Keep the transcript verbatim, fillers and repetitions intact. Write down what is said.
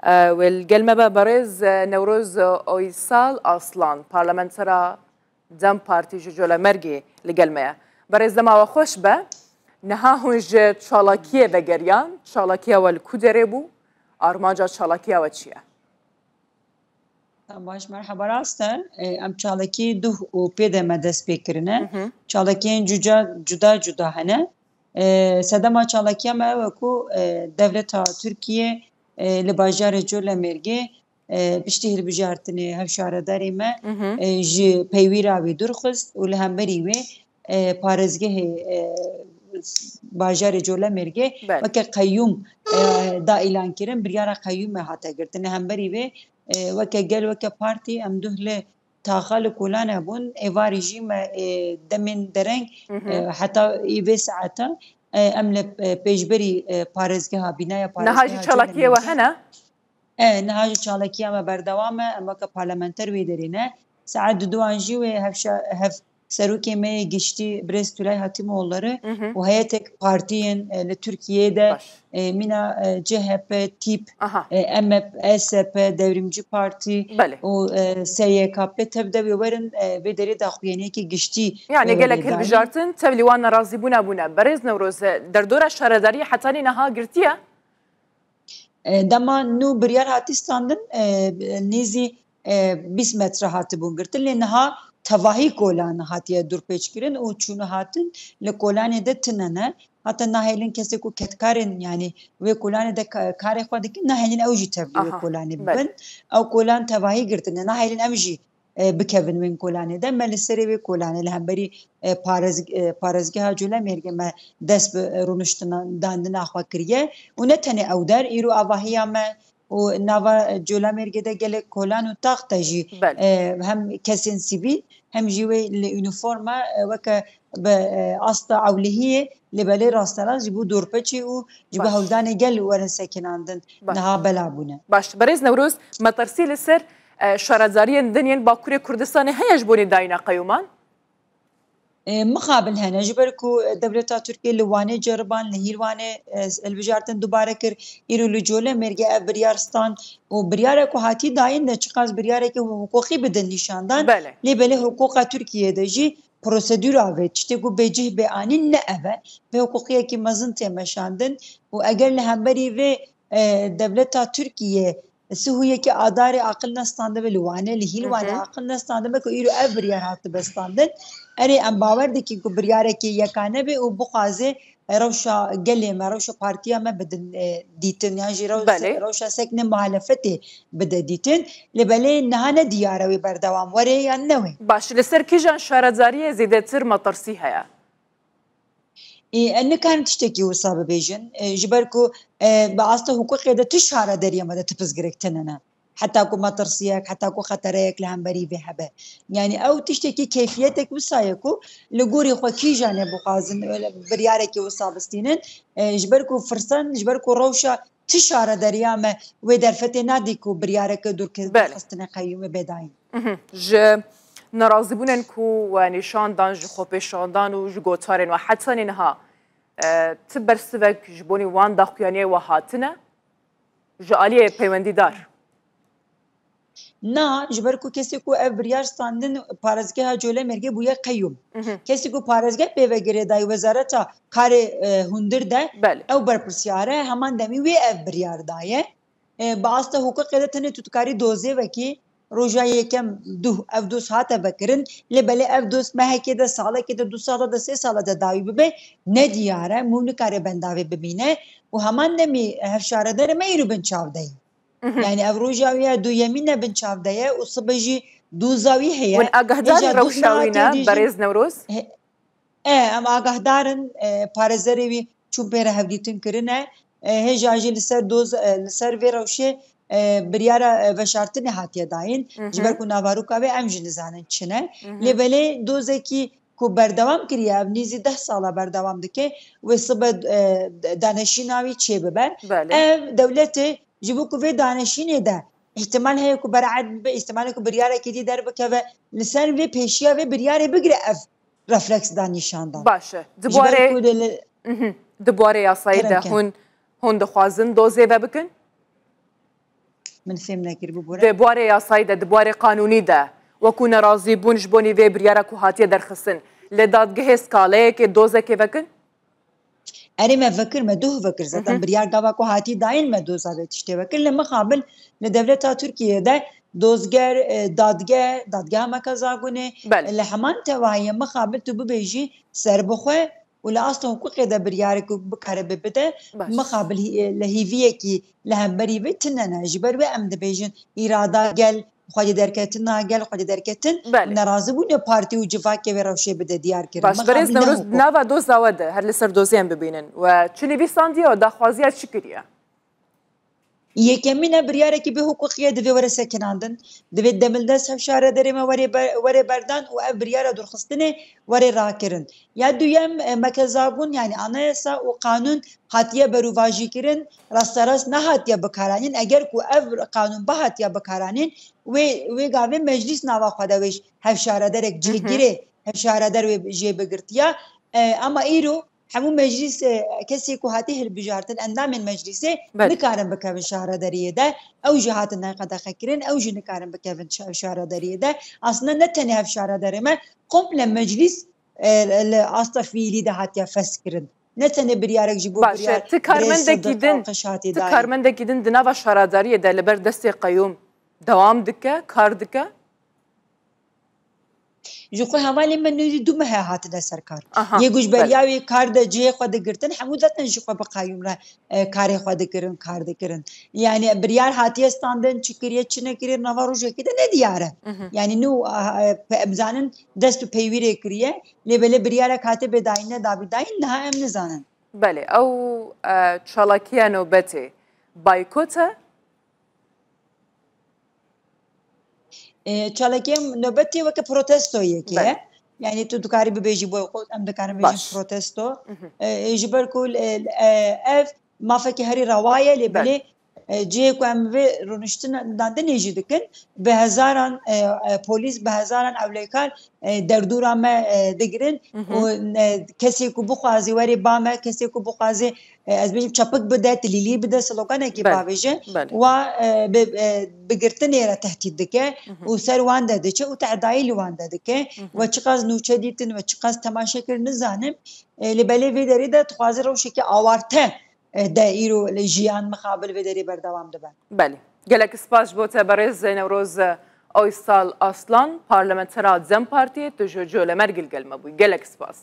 E, wê li gel me be berêz, e, Newroz Oysal Aslan, parlamentera DEM Partî ji Colemêrgê li gel me ye. Berêz, dema we xweş be. Niha hûn ji çalakiyê vegeriyan. Çalakiya we li ku derê bû? Armanca çalakiya we çi ye? Baş, merheba, rast e. E, em çalakiyê duh û pê de me dest pê kirine. Hı hı. Çalakiyên cuca, cuda cuda hene. E, sedema çalakiya me ew e ku, e, dewleta Tirkiye, e, li bajarê Colemêrgê, e, piştî hilbijartinê hevşaredarê me, Hı hı. e, ji peywîra wî dûr xist û li hemberî wê, e, parêzgehê, e, bajarê Colemêrgê Belê. weke qeyûm, e, da îlan kirin, biryara qeyûmê hate girtin. Li hemberî wê, e, weke gel, weke partî em duh li taxa li kolan hebûn, êvarî jî me, e, demên dereng, Hı hı. e, heta î vê saeta, e, em li, e, pêşberî, e, parêzgeha, bînaya Niha jî parêzgeha çalakiyê we Colemêrgê hene? E, niha jî çalakiya me berdewam e, em weke parlamenter wê derê ne. Saet duduan jî wê hevşa-, hev serokê me yê giştî birêz Tulay Hatîmoğulları Hı hı. û heyetek partiyên, e, li Tirkiyeyê de, Baş. e, mîna, e, C H P, TÎP, Aha. e, M H P, S P, Devrimci Parti Belê. û, e, S Y K P tev de wê werin, e, vê derê daxuyaniyekî giştî Yani wê gelek werê danîn. hilbijartin tevlî wan nerazîbûna bûne. Berêz Newroz, e, derdora şaredariyê hetanî niha girtiye? E, dema nû biryar hatî standin, e, nêzî, e, bîst metre hatibûn girtin, lê niha tevahî kolan hatiye dûrpêçkirin û çûn û hatin li kolanê de tune ne. Heta nahêlin kesê ku kedkarên, yanî wê kolanê de ka-, karê xwe dikin, nahêlin ew jî tevlî wê Aha, kolanê belê. bibin. Ew kolan tevahî girtine, nahêlin em jî e, bikevin wên kolanê de. Me li serê wê kolanê li hemberî, e, parêz-, e, parêzgeha Colemêrgê me dest bi, e, rûniştina dandina xwe kiriye. Û ne tenê ew der, îro avahiya me û nava, e, Colemêrgê de gelek kolan û tax te jî, Belê. e, hem kesên sivîl hem jî wê li unîforma, e, weke bi, e, asta ewlehiyê li belê rasterast ji bo dorpeçê û ji bo Baş. hewldanê gel werin sekinandin Baş. niha bela bûne. Baş. Berêz Newroz, metirsî li ser, e, şaredariyên din yên Bakurê Kurdistanê heye ji bonê dayîna qeyûman? E, mixabil hene, ji ber ku dewleta Tirkiye li Wanê ceriban, li Hîlwanê, e, hilbijartin dubare kir, îro li Colemêrgê ev biryar stand û biryarek ku hatî dayîn de çiqas biryarekî hiqûqî bidin nîşandan, Belê. lê belê hiqûqa Tirkiyeyê de jî prosedûra vê tiştê ku bê cih bê anîn ne ev e. Vê hiqûqiyekî mezin tê meşandin û eger li hemberî vê, e, dewleta Tirkiye sihûyekî Adarê aqil nestandibe li Wanê, li Hîlwanê Hı hı. aqil nestandibe ku îro ev biryar hatibe standin. Erê, em bawer dikin ku biryarekî yekane be û bixwaze rewşa gelê me, rewşa partiya me bidin, e, dîtin, yan jî rew-, Belê. rewşa seknê muhalefetê bide dîtin. Lê belê niha ne diyar e wê berdewam were yan newê. Baş, li ser kîjan şaredariyê zêdetir metirsî heye? Ê, em nikarin tiştekî wisa bibêjin. E, ji ber ku, e, bi asta hiqûqê de tu şarederiya me de tu pirsgirêk tune ne. Heta ku metirsiyek, heta ku xetereyek li hemberî vê hebe. Yanî ew tiştekî keyfiyetek wisa ye ku li gorî xwe kîjan ê bixwazin, öyle biryarekî wisa bistînin. E, ji ber ku firsen, ji ber ku rewşa tu şarederiya me wê derfetê nadî ku biryareke dûrke-, Belê. dûrxistinê qeyûmê bê dayîn. Mhm. Ji nerazîbûnên ku we nîşan dan, ji xwepêşandan û ji gotarên we hetanî niha, e, ti bersivek ji bonî wan daxuyaniyê we hatine? Ji aliyê peywendîdar? Na, ji ber ku kesê ku ev biryar standin parêzgeha Colemêrgê bûye qeyûm. Mhm. Kesê ku parêzgeh pê ve girêdayî Wezareta Karê, e, Hundir de Belê. ew berpirsiyar e, heman demî wê ev biryar daye. E, bi asta hiqûqê de tenê tu dikarî dozê vekî, roja yekem, duh, ev doz hate vekirin, lê belê ev doz mehekê de, salekê de, du sala de, sê sala de dawî bibe, ne diyar e, mû nikare bendavê bimîne û heman demî hevşaredarê me îro bin çav de ye. Mhm. Yani ev roja wî ya duyemîn ne bin çav de ye û sibe jî doza wî heye. Hûn agahdarî Hêja doz rewşa wî ne, hatiye dî jî berêz Newroz? He-, E, em agahdar in, e, parêzerê wî çûn pê re hevdîtin kirine. E, hêja jî li ser doz, e, li ser vê rewşê, e, biryara, e, veşartinê hatiye dayîn. Hı hı. Ji ber ku navarûka wê em jî nizanin çi ne. Hı hı. Lê belê dozekî ku berdewam kiriye, ev nîzî deh sala berdewam dike, wê sibe, e, daneşîna wî çêbibe. Belê. Ev dewletê ji bo ku vê daneşînê de îhtimal heye ku beraet bibe, îhtimal e ku biryarekî dî derbikeve, li ser vê pêşiya vê biryarê bigire ev refleks da nîşan dan. Baş e. Ji ber Dibwarê, ku de li Mhm. Dibwarê yasayî de Kerem ke. hûn, hûn dixwazin dozê ve bikin? Min fêm nekir, bibûre. Di buarê yasayî de, di buarê qanûnî de, wekû nerazîbûn ji bo nîvê biryara ku hatiye derxistin, li dadgehê skaleyekê dozekê vekin? Erê, me vekir, me doh vekir. Zaten Hı hı. biryar gava ku hatî dayîn me doza vê tiştê vekir. Li mixabil li dewleta Tirkiyeyê de dozger, e, dadgeh, dadgeha Meka Zagunê, Belê. li heman tevahiyê mixabil tu bibêjî serbixwe û li asta hiqûqê de biryarek ku bikare bibide, Baş. mixabil hî-, li hîviyekî li hemberî vê tune ne. Ji ber wê em dibêjin îrada gel, xwedî derketina gel, xwedî derketin, Belê. nerazîbûnê partî û civakê wê rewşê bide diyar kirin. Baş, Mixabil berêz ne Newroz, hiqûq. nava doza we de, her li ser dozê em bibînin. We çi nivîsandiye û daxwaziya çi kiriye? Yekemîn e, biryarekî bê hiqûqî ye, divê were sekinandin. Divê demildest hevşaredarê me were ber-, were berdan û ev biryara dûrxistinê were rakirin. Ya duyem, e, Meke Zagun, yanî anayasa û qanûn hatiye berûvajîkirin, rasterast nehatiye bikaranîn. Eger ku ev qanûn bihatiye bikaranîn, wê, wê gavê meclîs nava xwe de wê hevşaredarek Hı hı. cihgirê hevşaredar wê jê bigirtiya. E, ama îro hemû meclîs, e, kesê ku hatî hilbijartin, endamên meclîsê Belê. nikarin bikevin şaredariyê de. Ew jî hatin qedexekirin, ew jî nikarin bikevin şa-, şaredariyê de. Aslında ne tenê hevşaredarê me, komple meclîs, e, li asta fiîlî de hatiye feskirin. Ne tenê biryarek ji bo Baş e, biryar ti karmendekî birêz din, Sadiq Alkış hatî ti dayîn. karmendekî din di nava şaredariyê de li ber destê qeyûm dewam dike, kar dike? Ji xwe hevalên me nû du mehe hatine ser kar. Aha, Yê ku ji beriya belê. wê kar de cihê xwe digirtin, hemû zaten ji xwe bi qeyûm re, e, karê xwe dikirin, kar dikirin. Yani biryar hatiye standin, çi kiriye, çi nekiriye, nava rojekê de nediyar e. Mhm. Yani nû, e, e, em zanin dest û peywîrê kiriye, lê belê biryarek hate bê dayîn, ne dabî dayîn, niha em nizanin. Belê, ew, e, çalakiya nobetê baykot e? E, çalakiyên nobetê weke protestoyekê ye. Belê. Yani tu dikarî bibêjî bo xwe, em dikarin bêjin Baş. protesto. Mhm. E, ji ber ku, e, e, ev mafekî herî rewa ye, lê Belê. belê, e, cihê ku em vê rûniştinan dinê jî dikin, bi hezaran, e, e, polîs, bi hezaran ewlekar, e, derdora me, e, digirin Mhm. û, e, kesê ku bixwazî werê ba me, kesê ku bixwazî e, ez bêjim çapik bide, tilîlî bide, sloganekî Belê, bavêje. belê. Wa, e, bi, e, bi girtinê re tehdît dike Mhm. û ser wan de diçe û tehdayî li wan de dike. Mhm. We çiqas nûçe dîtin, we çiqas temaşe kir, nizanim. E, li belê vê derê de dixwaze rewşeke awarte, e, de îro li jiyan mixabil vê derê berdewam dibe. Belê. Gelek spas ji bo te berêz Newroz Oysal Aslan, parlamentera DEM Partiyê, tu ji Colemêrgê li gel me bûyî. Gelek spas.